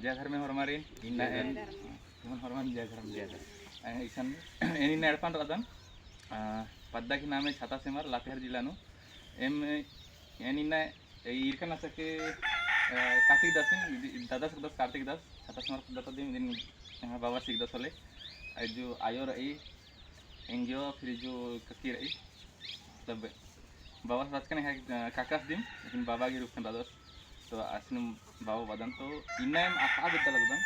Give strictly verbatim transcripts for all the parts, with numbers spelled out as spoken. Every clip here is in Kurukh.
जय धर्मे होरमारिन, इन्ना एन, जय धर्मे। होरमारिन जय धर्मे। जय धर्मे। अ, इसन, एन इन्ना एड़पन रअदन, अ, पद्दा गही नामे छाता सेमर, लातेहार जिला नू। एम, एन इन्ना ईरकन अचके, अ, कार्तिक दस दिन, ददस दस कार्तिक दस, छाता सेमर पद्दा ता दिन, दिन, अ, बाबा सिकदस होले। अ, जो आयो रई, एंग्यो फिर जो ककी रई, मतलब बाबा से बाचकन है, अ, काकास दिम, लेकिन बाबा के रूप में दादस, तो आसिन बाबा बअदन, तो इन्ना एम अख़आ बेद्दा लगदन,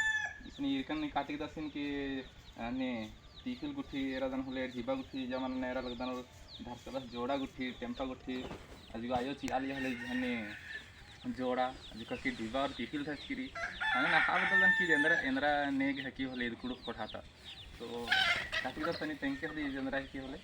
इसने इरकन कातिक दसिन के, अ, ने तीखिल गुट्ठी एरादन होले, ढिबा गुट्ठी जमन ने एरा लगदन, और धरसलस जोड़ा गुट्ठी, टेम्पा गुट्ठी, अजगो आयो चिआ लिया होले, हने जोड़ा, अजगो ककी ढिबा और तीखिल धरचकी रई, हने अख़आ बेद्दा लगदन कि एन्दरा, एन्दरा नेग हकी होले, ईद कुँड़ुख़ कोठा ता। तो कातिक दस तनी तेंगके होले, एन्दरा हकी होले।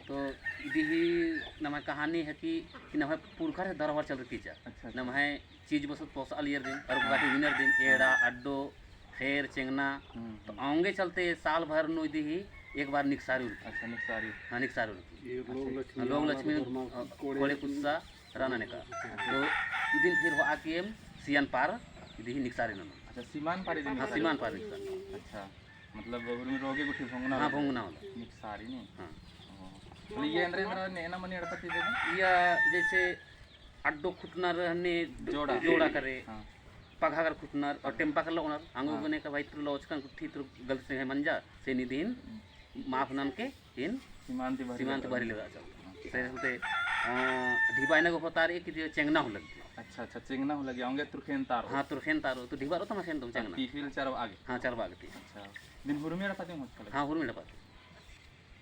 तो इदी ही नम्है कहानी है कि, कि नम्है पुरखर से दरबार चलरकी चा। अच्छा, अच्छा। नम्है चीज बसत पोसआ लियर दिन, और हाँ। गाठी विनर दिन, हाँ। एड़ा, अड्डो, खेर, चेंगना। हम्म, तो हम्म। औंगे चलते साल भर नू इदी ही एक बार निकसारी उरकी। अच्छा, निकसारी। हाँ, निकसारी उरकी। ये लोग अच्छा। लक्ष्मी हाँ, लोग वाला लक्ष्मी, धर्मा हाँ, कोड़े कोड़े कुस्सा रअना नेका। हाँ। तो इदिन फिर होआ कि एम सियान पार, इदी ही निकसारी नना। अच्छा, सिमान पार इदिन हाँ, निकसारी। सिमान पार निकसारी। अच्छा। मतलब हुरमी रोगे गुट्ठी भोंगना हाँ, होला। भोंगना होला। निकसारी नी? हाँ। ओह। मतलब ये एन्दरा एन्दरा ने एना मनी एड़पा ती देबे? या जैसे अड्डो खुटनर हन्ने जोड़ा। जोड़ा करे, हाँ। पगहा कर खुटनर और टेम्पा कर लउनर, आंगो हाँ। गने का भाई तुर लौचकन गुट्ठी तुर गलती से है मंजा, से निदिन हम्म। माफ ननके इन सिमान ती बहरी सिमान ती लेदा। बहरी लेदा चल। हाँ। से सुनते, अ, ढिबा एन्ने गो होतार ए कि जो चेंगना हूँ लगी। अच्छा, अच्छा, चेंगना हूँ लगी, औंगे तुरखेन तारो। हाँ, तुरखेन तारो, तो ढिबा रो तो मखेन तुम हाँ, चेंगना। तीखिल चरवा आगे। हाँ, चरवा आगे ती। अच्छा, दिन हुरमी एड़पा ती होचका लगी? हाँ, हुरमी एड़पा ती।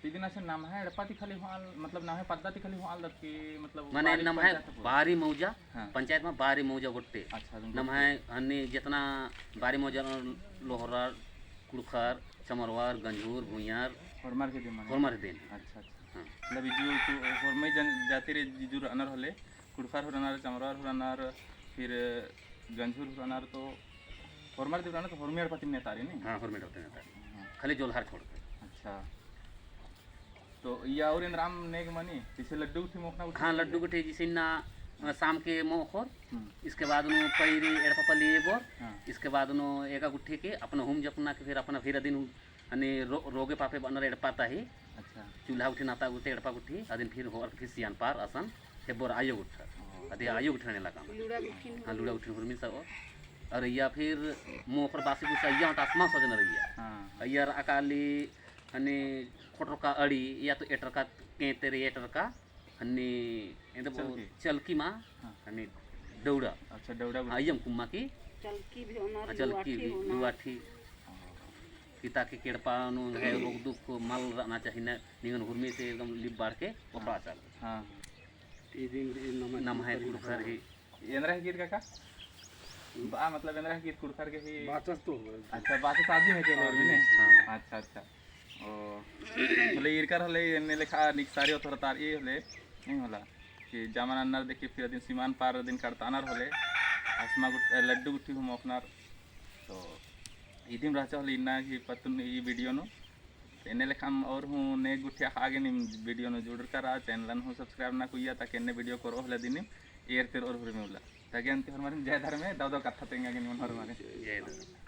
तो इदिन ऐसे नम्है एड़पा ती खाली होआल, मतलब नम्है पद्दा ती खाली होआलदत कि, मतलब माने बारी नम्है पंचायत होआ? बारी मौजा, हाँ। पंचायत मा बारी मौजा गोट्टे। अच्छा, गोट्टे। नम्है हन्ने जितना बारी मौजा लोहरार, कुँड़ुख़र, चमरवार, गंझूर, भुइँयार। होरमर के दिन माने? होरमर के दिन। अच्छा, अच्छा। हाँ। मतलब ई जो तो होरमई जन-, जाति रे जो रअनर होले, कुँड़ुख़र हूँ रअनर, चमरवार हूँ रअनर, फिर गंझूर हूँ रअनर, तो होरमर जो रअनर तो होरमी एड़पा ती नेतारी नी? हाँ, होरमी एड़पा ती नेतारी। हाँ। खाली जोल्हार छोड़ के। अच्छा। तो या और एन्दराम नेग मनी, जैसे लड्डू गुट्ठी मोख़ना गुट्ठी हाँ, लड्डू गुट्ठी जैसे इन्ना, अ, शाम के मोख़ोर, हम्म। इसके बाद नू पैरी एड़पा पल्ली एबोर, हाँ। इसके बाद नू एका गुट्ठी के अपना हुम जपना के फिर अपना फिर अदिन हूँ हने रो-, रोगे पापे बअनर एड़पा ता ही। अच्छा। चूल्हा गुट्ठी नाता गुट्ठी एड़पा गुट्ठी, अदिन फिर होअर फिर सियान पार असन हेब्बोर आयो गुट्ठर। ओ। अदि आयो गुट्ठर ने लगा। लूड़ा गुट्ठिन हाँ, लूड़ा गुट्ठिन हुरमी सओ। और या फिर मोख़र बासी गुट्ठिन या हट आसमा सजनर या। हाँ। या रआ काली हने खोटरका अड़ी या तो एटरका केंते रे एटरका हन्ने एन्देर बओ चलकी। चलकी मा, हाँ। हन्ने डौड़ा। अच्छा, डौड़ा हाँ, गुट्ठी। अइय्यम कुम्मा की। चलकी भी होना, हाँ, चलकी लुआठी भी, होना। लुआठी। हाँ। कि ताकि केड़पा नू है रोग दुख मल रअना चाहिए ना, निंगन हुरमी से एकदम लिप बाढ़ के हाँ। ओपड़ा चाल। हाँ। ई दिन नम्है नम्है कुँड़ुख़र कुँड़ुख़र ही। एन्दरा ही गीत काका? बा, मतलब एन्दरा ही गीत कुँड़ुख़र के ही। बाचस तो होगा। अच्छा, बाचस आदमी है के हाँ, लोग ने? हाँ। अच्छा, अच्छा। ओ, होले ईरकर होले, एन्ने लेखा निकसारी ओथरतार ई होले, नहीं होला। कि जमन अन्नर देखी फिर अदिन सिमान पार अदिन कड़तानर होले, आसमा गुट-, लड्डू गुट्ठी हूँ मोख़नर। तो इदिम रहचा होले इन्ना ही पत्तुन ई video नू। एन्ने लेखा और हूँ ने गुट्ठी आगे नीम video नू जुड़रका रआ, channel हूँ subscribe ना कुइया ताकि एन्ने video कोरो होले दिनिम एर तेर और हुरमी उल्ला। ताकि अन्ती होरमारिन जय धर्मे, दव दव कत्था तेंगा गे निमन होरमारिन। जय धर्मे।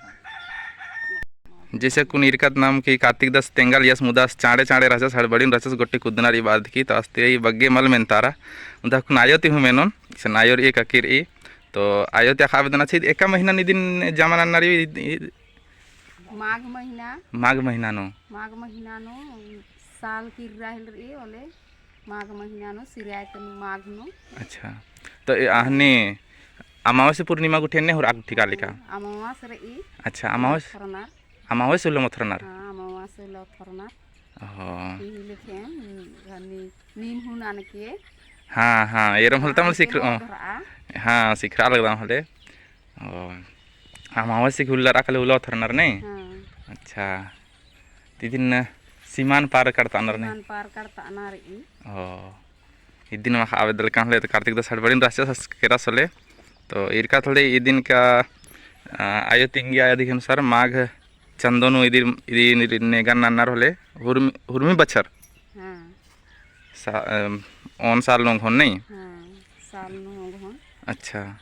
जैसे कुन ईरकत नाम कि कार्तिक दस तेंगालियस मुदस चाँड़े चाँड़े रहचस, हड़बड़िन रहचस, गोट्टी कुद्दना रई बाद की, तो अस्ते ई बग्गे मल मेन्तारा। उन्दा कुन आयो ती हूँ मेनोन, इसन आयो रई, ककी रई। तो आयो ती अख़आ बेद्दन अच्छी, एका महीना निदिन जमन अन्ना रई, माघ महीना। माघ महीना नू। माघ महीना नू साल किर्रा हेलरई होले माघ महीना नू सिराय तनु माघ नू। अच्छा। तो ए, आहने अमावस पूर्णिमा गुट्ठी एन्ने होरआ गुट्ठी कालिका? अमावस रई। अच्छा, अमावस? थरनार। अमावस उल्ला मोथरनर? हाँ, अमावस उल्ला मोथरनर। ओहो। इही लेखे, हम्म, घनी नीम हूँ नानके। हाँ, हाँ, एरम होले तमल सिखर-, हाँ। हाँ, सिखरआ लगदम होले। ओ, अमावस के उल्ला रआ काली उल्ला मोथरनर नहीं? हाँ। अच्छा। ती दिन सिमान पार कड़तानर नहीं? सिमान पार कड़तानर ई। ओ। इदिन मा आवे दलकान होले तो कार्तिक दस हड़बड़िन रहचस केरस होले। तो ईरका होले इदिन का, आ, आयो तिंगी आयो दिखे अनुसार माघ चंदो नू इदिन, इदिन नेगन नन्नर होले हुरमी, हुरमी बछर। हाँ। सा-, अम, ओन साल नू ओंगोन नहीं? हाँ, साल नू ओंगोन। अच्छा।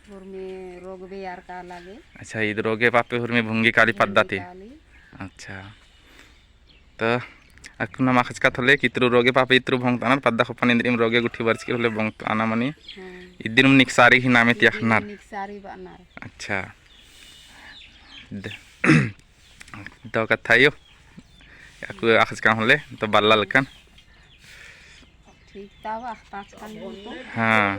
हुरमी रोग बेयार काला गे। अच्छा, ईद रोगे पापे हुरमी भुंगी काली पद्दा ती। भुंगी काली। अच्छा। तो अक्कुन नमा अख़चकात होले कि इतरू रोगे पापे इतरू भोंगतानर, पद्दा खोपन इन्द्रिम रोगे गुट्ठी बरचकी होले भोंगताना मनी। हाँ। इदिन निकसारी ही नामे ती अख़नर। निकसारी बअनर। अच्छा। द-, दव कत्था अयो। अक्कु अख़चका होले तो बल्ला लकन। ठीक तावा अख़ताचकन तो। हाँ।